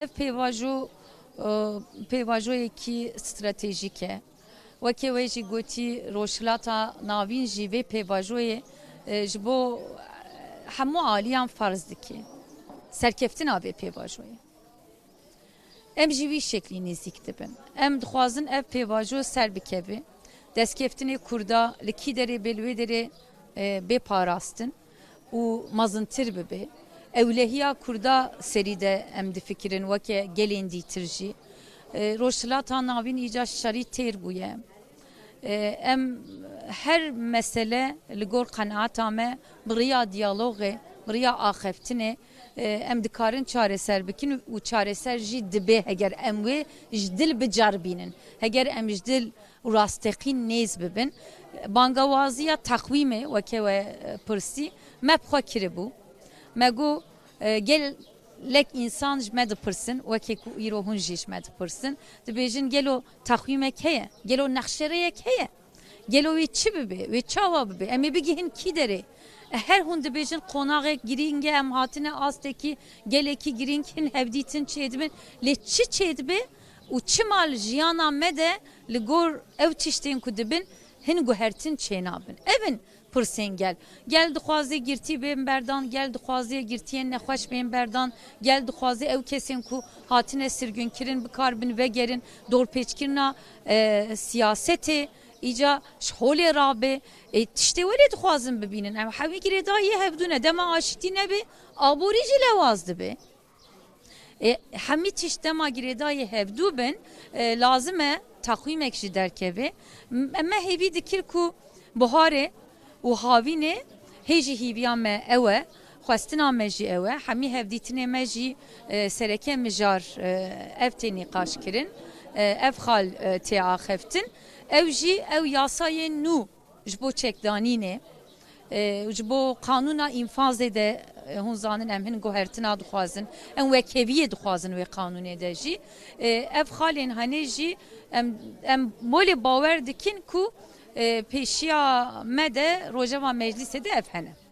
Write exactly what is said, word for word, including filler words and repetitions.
Ev pêvajo, e, pêvajoyekî stratejîk e. Weke we jî gotî, Rojhilata Navîn jî vê pêvajoyê, e, ji bo, e, hemû aliyan ferz dike. Serkeftina vê pêvajoyê. Em jî wî şeklî nêzîk dibin. Em dixwazin ev pêvajo ser bikeve. Destkeftinê Kurda li kî derê bê, li wê derê, e, bê parastin û mezintir bibe. Ewlehiya Kurda serî de em difikirin weke gelên dîtir jî. E, Rojhilata Navîn îca şerî têr bûye. E, em her mesele li gor qenaeta me bi riya diyalogê, bi riya axeftinê, e, em dikarin çareser bikin û çareser jî dibe heger em wê ji dil biceribînin. Heger em ji dil û rasteqîn nêz bibin. Bangawaziya teqwîmê weke we, e, pirsî, me bi xwe kiribû. Me got, e, gelek însan ji me dipirsin, weke ku îro hûn jî ji me dipirsin. Dibêjin, gelo teqwîmek heye? Gelo nexşereyek heye? Gelo wê çi bibe? Wê çawa bibe? Em ê bigihin kî derê? E, her hûn dibêjin, qonaxek girîng e, em hatine astekî gelekî girîng, hin hevdîtin çêdibin. Lê çi çêdibe û çima li jiyana me de li gor ew tiştên ku dibin, hin guhertin çênabin? Ev in pirsên gel. Gel dixwaze girtî bên berdan, gel dixwaze girtiyên nexweş bên berdan, gel dixwaze ew kesên ku hatine sirgunkirin bikaribin vegerin, dorpêçkirina, e, siyasetê, îca ji holê rabe. E, tiştê welê dixwazin bibînin. Em hemî girêdayî hevdû ne. Dema aşîtî nebe, aborî jî lewaz dibe. E, hemî tişt dema girêdayî hevdû bin, e, lazim e teqwîmek jî derkeve. M-, me hêvî dikir ku buharê û havînê hê jî hîviya me ew e, xwestina me jî ew e. Hemî hevdîtinê me jî, e, sereke mijar, e, ev tê nîqaş kirin, e, ev xal, e, tê axeftin. Ew jî ew yasayên nû ji bo çekdanînê, e, ji bo qanûna înfazê de, e, hûn zanin em hin guhertina dixwazin, em wekheviyê dixwazin wê qanûnê de jî. E, ev xalên henê jî em, em bolê bawer dikin ku, e, pêşiya me de rojeva meclîsê de ev hene.